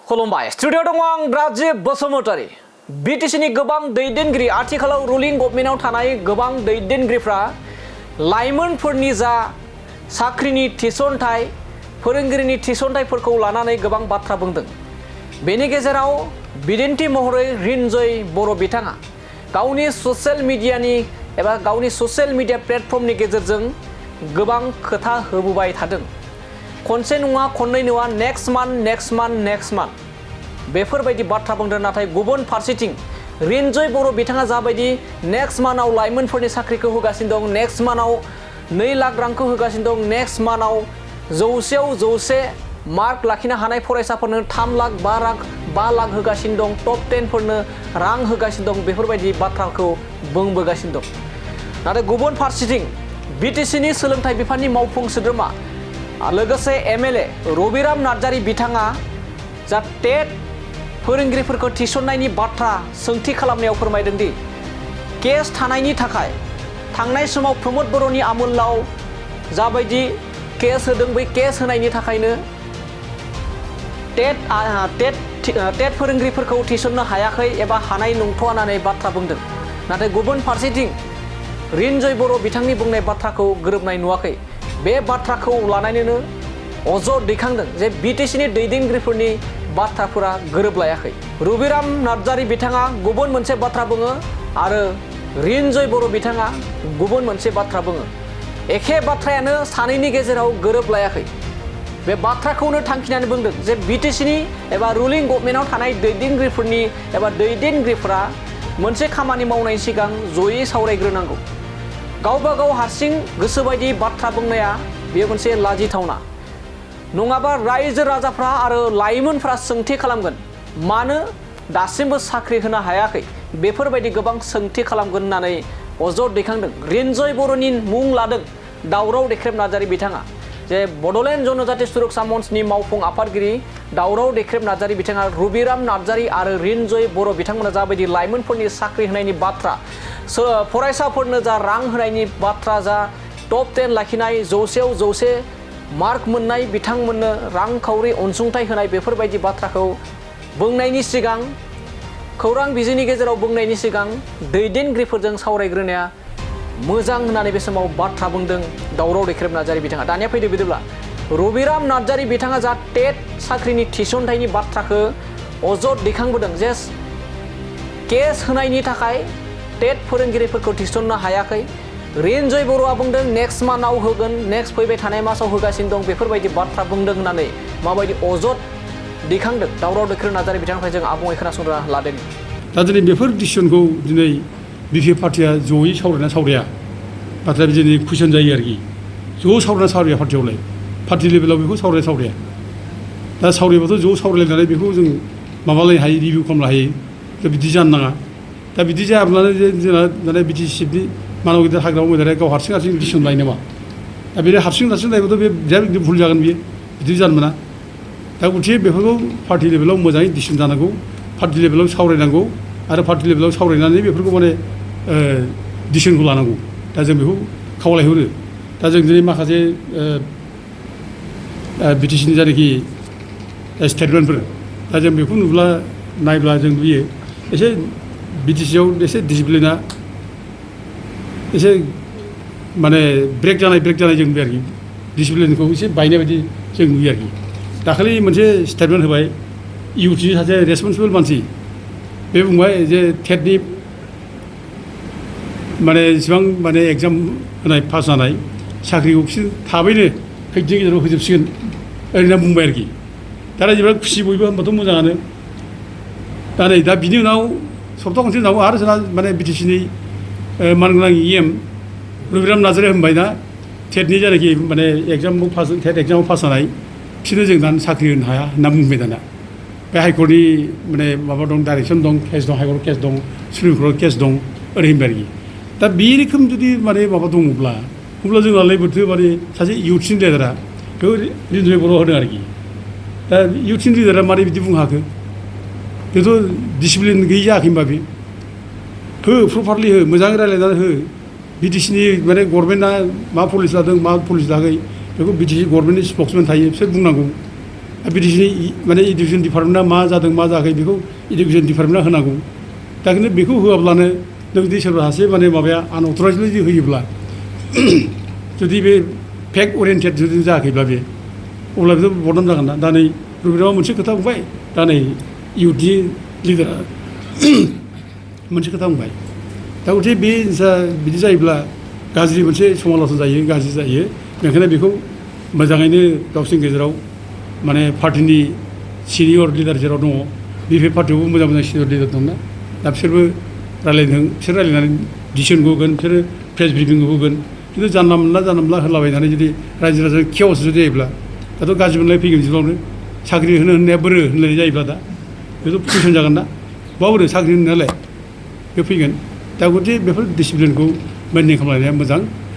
खुलुमबाय स्टुडिअ दङ आं राजिब बसुमतारी बिटिसिनि गोबां दैदेनगिरि आथिखालाव रुलिं गभर्नमेन्टआव थानाय गोबां दैदेनगिरिफ्रा लाइमोनफोरनि जा साख्रिनि थिसनथाय फोरोंगिरिनि थिसनथायफोरखौ लानानै गोबां बाथ्रा बुंदों। बेनि गेजेराव बिदिन्थि महरै रिन्जय बर' बिथाङा गावनि ससियेल मिडियानि एबा गावनि ससियेल मिडिया प्लेटफर्मनि गेजेरजों गोबां खोथा होबोबाय थादों। खनसे नङा खननै नङा नेक्स्ट मान्थ बेफोरबायदि बाथ्रा बुंदों। नाथाय गुबुन फारसेथिं रिन्जय बर' बिथाङा जाबायदि नेक्स्ट मान्थआव लाइमोनफोरनि साख्रिखौ होगासिनो दं, नेक्स्ट मान्थआव 2 लाख रांखौ होगासिनो दं, नेक्स्ट मान्थआव 100आव 100 मार्क लाखिनो हानाय फरायसाफोरनो 3 लाख 5 लाख होगासिनो दं, टप 10 फोरनो रां होगासिनो दं, बेफोरबायदि बाथ्राखौ बुंबोगासिनो दं। नाथाय गुबुन फारसेथिं बिटिसिनि सोलोंथाइ बिफाननि मावफुं सोद्रोमा लोगोसे एमएलए रबिराम नार्जारी बिथाङा जा टेट फोरोंगिरिफोरखौ थिसननायनि बाथ्रा सोंथि खालामनायाव फोरमायदों दि केस थानायनि थाखाय थांनाय समाव प्रमोद बर'नि आमोलाव जाबायदि केस होदों बै केस होनायनि थाखायनो टेट फोरोंगिरिफोरखौ थिसननो हायाखै एबा हानाय नंथ'आ होननानै बाथ्रा बुंदों। नाथाय गुबुन फारसेथिं रिन्जय बर' बिथांनि बुंनाय बाथ्राखौ गोरोबनाय नुवाखै। बे बाथ्राखौ लानानैनो अजद दैखांदों जे बिटिसिनि दैदेनगिरिफोरनि बाथ्राफोरा गोरोबलायाखै। रबिराम नार्जारी बिथाङा गुबुन मोनसे बाथ्रा बुङो आरो रिन्जय बर' बिथाङा गुबुन मोनसे बाथ्रा बुङो। एखे बाथ्रायानो सानैनि गेजेराव गोरोबलायाखै। बे बाथ्राखौनो थांखिनानै बुंदों जे बिटिसिनि एबा रुलिं गभर्नमेन्टआव थानाय दैदेनगिरिफोरनि एबा दैदेनगिरिफोरा मोनसे खामानि मावनायनि सिगां जयै सावरायग्रोनांगौ। गावबा गाव हारसिं गोसोबायदि बाथ्रा बुंनाया बेयो मोनसे लाजिथावना। नङाबा रायजो राजाफ्रा आरो लाइमोनफ्रा सोंथि खालामगोन मानो दासिमबो साख्रि होनो हायाखै, बेफोरबायदि गोबां सोंथि खालामगोन होननानै अजद दैखांदों। रिन्जय बर'नि मुं लादों दावराव देख्रेब नार्जारी बिथाङा जे बड'लेण्ड जनजाति सुरक्षा मन्चनि मावफुं आफादगिरि दावराव देख्रेब नार्जारी बिथाङा रबिराम नार्जारी आरो रिन्जय बर' बिथांमोना जाबायदि लाइमोनफोरनि साख्रि होनायनि बाथ्रा, फरायसाफोरनो जा रां होनायनि बाथ्रा, जा टप 10 लाखिनाय, 100आव 100 मार्क मोननाय बिथांमोननो रांखावरि अनसुंथाइ होनाय, बेफोरबायदि बाथ्राखौ बुंनायनि सिगां खौरां बिजोंनि गेजेराव बुंनायनि सिगां दैदेनगिरिफोरजों सावरायग्रोनाया मोजां होननानै बे समाव बाथ्रा बुंदों दावराव देख्रेब नार्जारी बिथाङा। दानिया फैदो बिदिब्ला रबिराम नार्जारी बिथाङा जा टेट साख्रिनि थिसनथायनि बाथ्राखौ अजद दैखांबोदों जे केस होनायनि थाखाय टेट फोरोंगिरिफोरखौ थिसननो हायाखै। रिन्जय बर'आ बुंदों नेक्स्ट मान्थआव होगोन, नेक्स्ट फैबाय थानाय मासाव होगासिनो दं, बेफोरबायदि बाथ्रा बुंदों होननानै माबायदि अजद दैखांदों दावराव देख्रेब नार्जारी बिथांनिफ्राय जों आबुङै खोनासंना लादों। दा दिनै बेफोर डिसिसनखौ दिनै बिपि पार्टिया जयै सावरायना सावराया, नाथाय दिनै कुइसन जायो आरोखि ज' सावरायना सावराया पार्टियावलाय, पार्टि लेभेलाव बेखौ सावराया। दा सावरायबाथ' ज' सावरायलायनानै बेखौ जों माबालायनो हायो, रिभिउ खालामनो हायो। दा बिदि जानो नाङा। दा बिदि जायाब्लानो जोंना दाना बिटिसिनि मानब गिदिर हाग्रामा मैदेरा गाव हारसिं डिसिसन लायो नामा? दा बे हारसिं लायोबाथ' बे बिराद भुल जागोन, बियो बिदि जानो मोना। दा गथिखे बेफोरखौ पार्टि लेभेलाव मोजाङै डिसिसन जानांगौ, पार्टि लेभेलाव सावरायनांगौ आरो पार्टि लेभेलाव सावरायनानै बेफोरखौ माने डिसिसनखौ लानांगौ। दा जों बेखौ खावलायहरो। दा जों दिनै माखासे बिटिसिनि जायनाखि स्टेटमेन्टफोर, दा जों बेखौ नायब्ला जों नुयो एसे बिटिसिआव एसे डिसिप्लिना एसे माने ब्रेक जानाय जों नुयो आरोखि। डिसिप्लिनखौ एसे बायनाय बायदि जों नुयो आरोखि। दाखालि मोनसे स्टेटमेन्ट होबाय इउथनि सासे रेसपन्सिबोल मानसि, बे बुंबाय जे टेटनि माने इसिबां माने एग्जाम होनाय पास जानाय साख्रिखौ बिसोर थाबैनो खैदिननि गेजेराव होजोबसिगोन ओरैनो बुंबाय आरोखि। दा रायजोफ्रा खुसि बयबो होनबाथ' मोजाङानो। दा बिनि उनाव सप्ता खनसे उनाव आरो जोंना माने बिटिसिनि मानगोनां EM रबिराम नार्जारीया होनबाय ना टेटनि जायनाखि माने टेट एग्जामाव पास जानाय बिसोरनो जों दानो साख्रि होनो हाया होनना बुंबाय। दाना बे हाइकर्टनि माने माबा दं, डाइरेक्सन दं, केस दं, हाइकर्ट केस दं, सुप्रिम कर्ट केस दं, ओरै होनबाय आरोखि। दा बे रोखोम जुदि माने माबा दङब्ला अब्ला जोंनालाय बोरैथो माने सासे इउथनि लिडारा बेखौ रिन्जय बर' होदों आरोखि। दा इउथनि लिडारा मारै बिदि बुंनो हाखो? बेथ' डिसिप्लिन गैयि जायाखै होनबा बे? हो प्रपारलि हो, मोजाङै रायज्लायनानै हो। बिटिसिनि माने गभर्नमेन्टआ मा पलिसि लादों मा पलिसि लायाखै बेखौ बिटिसि गभर्नमेन्टनि स्पक्समेन थायो, बिसोर बुंनांगौ। माने इडुकेसन डिपार्टमेन्टआ मा जादों मा जायाखै बेखौ इडुकेसन डिपार्टमेन्टआ होनांगौ दा खिन्थु बेखौ होआब्लानो नों जुदि सोरबा सासे माने माबाया आनअथराइजलि जुदि होयोब्ला जुदि बे फेक्ट अरियेन्टेड जुदि जायाखैब्ला बे अब्ला बेथ' बदनाम जागोन ना दा नै रबिरामा मोनसे खोथा बुंबाय दा नै इउथनि लिडारा मोनसे खोथा बुंबाय दा गथे बे बिदि जायोब्ला गाज्रि मोनसे समाल'सन जायो गाज्रि जायो बेनिखायनो बेखौ मोजाङैनो गावसोरनि गेजेराव माने पार्टिनि सिनियर लिडार जेराव दङ बे पार्टियावबो मोजां मोजां सिनियर लिडार दंना दा बिसोरबो रायलायदों बिसोर रायलायनानै डिसिसनखौ होगोन बिसोरो प्रेस ब्रिफिंखौ होगोन खिन्थु जानला मोनला होलाबायनानै जुदि रायजो राजा केअस जुदि जायोब्ला दाथ' गाज्रि मोनलाय फैगोन जिउआवनो साख्रि होननाया बोरो होनलायनाय जायोब्ला दा बेथ' कुइसन जागोन ना बहा बोरो साख्रि होननायालाय बे फैगोन दा गथे बेफोर डिसिप्लिनखौ मेनटेन खालामनाया मोजां